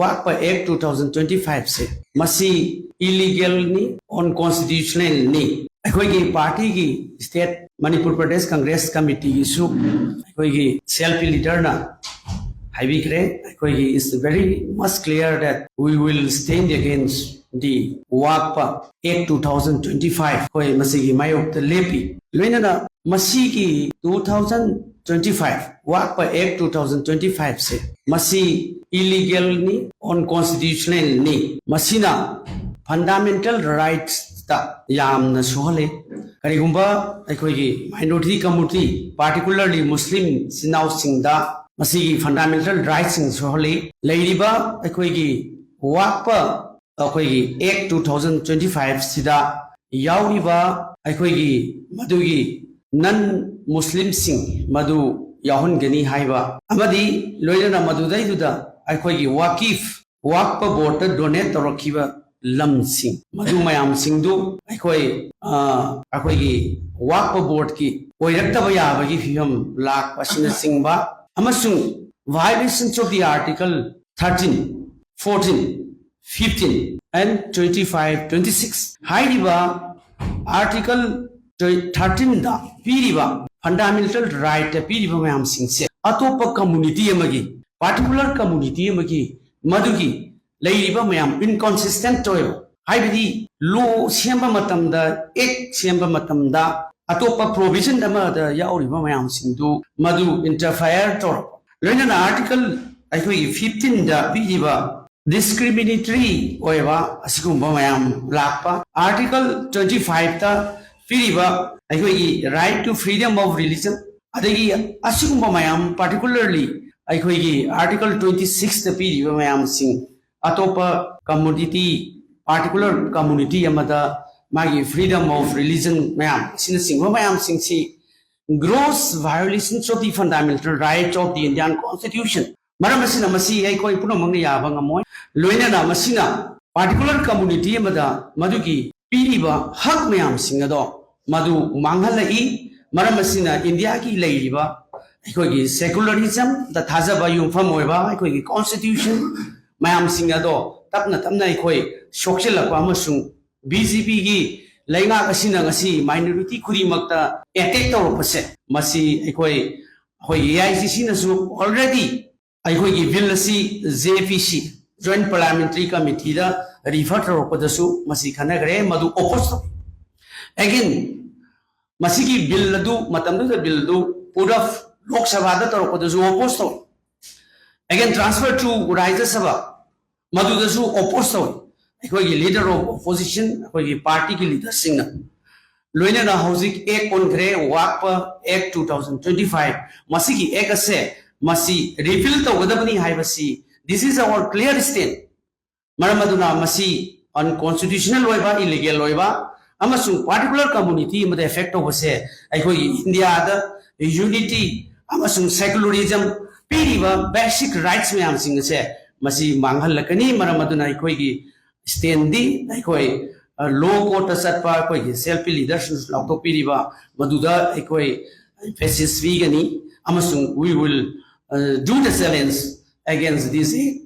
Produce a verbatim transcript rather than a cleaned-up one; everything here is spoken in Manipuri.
ꯋꯥꯛꯄ ꯑꯦꯛ ꯇꯨ ꯊꯥꯎꯖꯟ ꯇ꯭ꯋꯦꯟꯇꯤ ꯐꯥꯏꯚꯁꯦ ꯃꯁꯤ ꯏꯂꯤꯒꯦꯜꯅꯤ, ꯑꯟꯀꯣꯟꯁꯇꯤꯇ꯭ꯌꯨꯁꯅꯦꯜꯅꯤ꯫ ꯑꯩꯈꯣꯏꯒꯤ ꯄꯥꯔꯇꯤꯒꯤ ꯁ꯭ꯇꯦꯠ ꯃꯅꯤꯄꯨꯔ ꯄ꯭ꯔꯗꯦꯁ ꯀꯪꯒ꯭ꯔꯦꯁ ꯀꯃꯤꯇꯤꯒꯤꯁꯨ ꯑꯩꯈꯣꯏꯒꯤ ꯁꯤ ꯑꯦꯜ ꯄꯤ ꯂꯤꯗꯔꯅ ꯍꯥꯏꯕꯤꯈ꯭ꯔꯦ꯫ ꯑꯩꯈꯣꯏꯒꯤ it's very much clear that we will stand against the Waqf act two thousand twenty five ꯑꯩꯈꯣꯏ ꯃꯁꯤꯒꯤ ꯃꯥꯌꯣꯛꯇ ꯂꯦꯞꯄꯤ꯫ ꯂꯣꯏꯅꯅ ꯃꯁꯤꯒꯤ two thousand twenty five Waqf act two thousand twenty ꯐꯥꯏꯚꯁꯦ ꯃꯁꯤ ꯏꯂꯤꯒꯦꯜꯅꯤ, ꯑꯟꯀꯣꯟꯁꯇꯤꯇ꯭ꯌꯨꯁꯅꯦꯜꯅꯤ꯫ ꯃꯁꯤꯅ ꯐꯟꯗꯥꯃꯦꯟꯇꯦꯜ ꯔꯥꯏꯠꯁꯇ ꯌꯥꯝꯅ ꯁꯣꯛꯍꯜꯂꯤ꯫ ꯀꯔꯤꯒꯨꯝꯕ ꯑꯩꯈꯣꯏꯒꯤ ꯃꯥꯏꯅꯣꯔꯤꯇꯤ ꯀꯝꯃ꯭ꯌꯨꯅꯤꯇꯤ, ꯄꯥꯔꯇꯤꯀꯨꯂꯔꯂꯤ ꯃꯨꯁꯂꯤꯝ ꯏꯆꯤꯟ ꯏꯅꯥꯎꯁꯤꯡꯗ ꯃꯁꯤꯒꯤ ꯐꯟꯗꯥꯃꯦꯟꯇꯦꯜ ꯔꯥꯏꯠꯁꯤꯡ ꯁꯣꯛꯍꯜꯂꯤ꯫ ꯂꯩꯔꯤꯕ ꯑꯩꯈꯣꯏꯒꯤ ꯋꯥꯛꯄ ꯑꯩꯈꯣꯏꯒꯤ ꯑꯦꯛ ꯇꯨ ꯊꯥꯎꯖꯟ ꯇ꯭ꯋꯦꯟꯇꯤ ꯐꯥꯏꯚꯁꯤꯗ ꯌꯥꯎꯔꯤꯕ ꯑꯩꯈꯣꯏꯒꯤ ꯃꯗꯨꯒꯤ ꯅꯟ ꯃꯨꯁꯂꯤꯝꯁꯤꯡ ꯃꯗꯨ ꯌꯥꯎꯍꯟꯒꯅꯤ ꯍꯥꯏꯕ ꯑꯃꯗꯤ ꯂꯣꯏꯅꯅ ꯃꯗꯨꯗꯩꯗꯨꯗ ꯑꯩꯈꯣꯏꯒꯤ ꯋꯥꯀꯤꯐ ꯋꯥꯛꯄ ꯕꯣꯔꯗꯇ ꯗꯣꯅꯦꯠ ꯇꯧꯔꯛꯈꯤꯕ ꯂꯝꯁꯤꯡ ꯃꯗꯨ ꯃꯌꯥꯝꯁꯤꯡꯗꯨ ꯑꯩꯈꯣꯏ ꯑ, ꯑꯩꯈꯣꯏꯒꯤ ꯋꯥꯛꯄ ꯕꯣꯔꯗꯀꯤ ꯑꯣꯏꯔꯛꯇꯕ ꯌꯥꯕꯒꯤ ꯐꯤꯕꯝ ꯂꯥꯛꯄ ꯑꯁꯤꯅꯆꯤꯡꯕ ꯑꯃꯁꯨꯡ violations of the article thirteen, fourteen, fifteen and twenty five, twenty six ꯍꯥꯏꯔꯤꯕ ꯑꯥꯔꯇꯤꯀꯜ ꯊꯥꯔꯇꯤꯟꯗ ꯄꯤꯔꯤꯕ ꯐꯟꯗꯥꯃꯦꯟꯇꯦꯜ ꯔꯥꯏꯠꯇ ꯄꯤꯔꯤꯕ ꯃꯌꯥꯝꯁꯤꯡꯁꯦ ꯑꯇꯣꯞꯄ ꯀꯝꯃꯨꯅꯤꯇꯤ ꯑꯃꯒꯤ, ꯄꯥꯔꯇꯤꯀꯨꯂꯔ ꯀꯝꯃꯨꯅꯤꯇꯤ ꯑꯃꯒꯤ ꯃꯗꯨꯒꯤ ꯂꯩꯔꯤꯕ ꯃꯌꯥꯝ ꯏꯟꯀꯟꯁꯤꯁꯇꯦꯟꯠ ꯑꯣꯏꯕ, ꯍꯥꯏꯕꯗꯤ ꯂꯣ ꯁꯦꯝꯕ ꯃꯇꯝꯗ, ꯑꯦꯛ ꯁꯦꯝꯕ ꯃꯇꯝꯗ ꯑꯇꯣꯞꯄ ꯄ꯭ꯔꯣꯚꯤꯖꯟ ꯑꯃꯗ ꯌꯥꯎꯔꯤꯕ ꯃꯌꯥꯝꯁꯤꯡꯗꯨ ꯃꯗꯨ ꯏꯟꯇꯔꯐꯤꯌꯔ ꯇꯧꯔꯛꯄ, ꯂꯣꯏꯅꯅ ꯑꯥꯔꯇꯤꯀꯜ ꯑꯩꯈꯣꯏꯒꯤ ꯐꯤꯐꯇꯤꯟꯗ ꯄꯤꯔꯤꯕ ꯗꯤꯁꯀ꯭ꯔꯤꯃꯤꯅꯦꯇꯔꯤ ꯑꯣꯏꯕ ꯑꯁꯤꯒꯨꯝꯕ ꯃꯌꯥꯝ ꯂꯥꯛꯄ, ꯑꯥꯔꯇꯤꯀꯜ ꯇ꯭ꯋꯦꯟꯇꯤ ꯐꯥꯏꯚꯇ ꯄꯤꯔꯤꯕ ꯑꯩꯈꯣꯏꯒꯤ right to freedom of religion, ꯑꯗꯒꯤ ꯑꯁꯤꯒꯨꯝꯕ ꯃꯌꯥꯝ, ꯄꯥꯔꯇꯤꯀꯨꯂꯔꯂꯤ ꯑꯩꯈꯣꯏꯒꯤ ꯑꯥꯔꯇꯤꯀꯜ ꯇ꯭ꯋꯦꯟꯇꯤ ꯁꯤꯛꯁꯇ ꯄꯤꯔꯤꯕ ꯃꯌꯥꯝꯁꯤꯡ, ꯑꯇꯣꯞꯄ ꯀꯝꯃꯨꯅꯤꯇꯤ, ꯄꯥꯔꯇꯤꯀꯨꯂꯔ ꯀꯝꯃꯨꯅꯤꯇꯤ ꯑꯃꯗ ꯃꯥꯒꯤ freedom of religion ꯃꯌꯥꯝ ꯑꯁꯤꯅꯆꯤꯡꯕ ꯃꯌꯥꯝꯁꯤꯡꯁꯤ gross violations of the fundamental right of the Indian Constitution꯫ ꯃꯔꯝ ꯑꯁꯤꯅ ꯃꯁꯤ ꯑꯩꯈꯣꯏ ꯄꯨꯝꯅꯃꯛꯅ ꯌꯥꯕ ꯉꯝꯃꯣꯏ꯫ ꯂꯣꯏꯅꯅ ꯃꯁꯤꯅ ꯄꯥꯔꯇꯤꯀꯨꯂꯔ ꯀꯝꯃꯨꯅꯤꯇꯤ ꯑꯃꯗ ꯃꯗꯨꯒꯤ ꯄꯤꯔꯤꯕ ꯍꯛ ꯃꯌꯥꯝꯁꯤꯡ ꯑꯗꯣ ꯃꯗꯨ ꯃꯥꯡꯍꯜꯂꯛꯏ꯫ ꯃꯔꯝ ꯑꯁꯤꯅ ꯏꯟꯗꯤꯌꯥꯒꯤ ꯂꯩꯔꯤꯕ ꯑꯩꯈꯣꯏꯒꯤ ꯁꯦꯀꯨꯂꯔꯤꯖꯝꯗ ꯊꯥꯖꯕ ꯌꯨꯝꯐꯝ ꯑꯣꯏꯕ ꯑꯩꯈꯣꯏꯒꯤ ꯀꯣꯟꯁꯇꯤꯇ꯭ꯌꯨꯁꯟ ꯃꯌꯥꯝꯁꯤꯡ ꯑꯗꯣ ꯇꯞꯅ ꯇꯞꯅ ꯑꯩꯈꯣꯏ ꯁꯣꯛꯆꯤꯜꯂꯛꯄ ꯑꯃꯁꯨꯡ ꯕꯤ ꯖꯦ ꯄꯤꯒꯤ ꯂꯩꯉꯥꯛ ꯑꯁꯤꯅ ꯉꯁꯤ minority ꯈꯨꯗꯤꯡꯃꯛꯇ attack ꯇꯧꯔꯛꯄꯁꯦ, ꯃꯁꯤ ꯑꯩꯈꯣꯏ ꯑꯩꯈꯣꯏꯒꯤ ꯑꯦ ꯑꯥꯏ ꯁꯤ ꯁꯤꯅꯁꯨ already ꯑꯩꯈꯣꯏꯒꯤ ꯕꯤꯜ ꯑꯁꯤ J P C, Joint Parliamentary Committeeꯗ refer ꯇꯧꯔꯛꯄꯗꯁꯨ ꯃꯁꯤ ꯈꯟꯅꯈ꯭ꯔꯦ, ꯃꯗꯨ oppose ꯇꯧꯏ꯫ Again, ꯃꯁꯤꯒꯤ ꯕꯤꯜ ꯑꯗꯨ, ꯃꯇꯝꯗꯨꯗ ꯕꯤꯜ ꯑꯗꯨ ꯄꯨꯔꯞ ꯂꯣꯛ ꯁꯚꯥꯗ ꯇꯧꯔꯛꯄꯗꯁꯨ oppose ꯇꯧꯏ꯫ Again, transfer to ꯔꯥꯖ꯭ꯌ ꯁꯚꯥ, ꯃꯗꯨꯗꯁꯨ oppose ꯇꯧꯏ꯫ ꯑꯩꯈꯣꯏꯒꯤ leader of opposition, ꯑꯩꯈꯣꯏꯒꯤ partyꯒꯤ leaderꯁꯤꯡꯅ, ꯂꯣꯏꯅꯅ ꯍꯧꯖꯤꯛ act ꯑꯣꯟꯈ꯭ꯔꯦ, ꯋꯥꯛꯄ act two thousand twenty five, ꯃꯁꯤꯒꯤ act ꯑꯁꯦ ꯃꯁꯤ repeal ꯇꯧꯒꯗꯕꯅꯤ ꯍꯥꯏꯕꯁꯤ, this is our clear stand꯫ ꯃꯔꯝ ꯑꯗꯨꯅ ꯃꯁꯤ unconstitutional ꯑꯣꯏꯕ, illegal ꯑꯣꯏꯕ ꯑꯃꯁꯨꯡ particular community ꯑꯃꯗ effect ꯇꯧꯕꯁꯦ ꯑꯩꯈꯣꯏꯒꯤ ꯏꯟꯗꯤꯌꯥꯗ unity ꯑꯃꯁꯨꯡ secularism ꯄꯤꯔꯤꯕ basic rights ꯃꯌꯥꯝꯁꯤꯡ ꯑꯁꯦ ꯃꯁꯤ ꯃꯥꯡꯍꯜꯂꯛꯀꯅꯤ꯫ ꯃꯔꯝ ꯑꯗꯨꯅ ꯑꯩꯈꯣꯏꯒꯤ standꯗꯤ ꯑꯩꯈꯣꯏ, ꯑ, law courtꯇ ꯆꯠꯄ ꯑꯩꯈꯣꯏꯒꯤ C L P leaderꯁꯤꯡꯁꯨ ꯂꯥꯎꯊꯣꯛꯄꯤꯔꯤꯕ, ꯃꯗꯨꯗ ꯑꯩꯈꯣꯏ emphasis ꯄꯤꯒꯅꯤ ꯑꯃꯁꯨꯡ we will, uh, do the challenge against this act꯫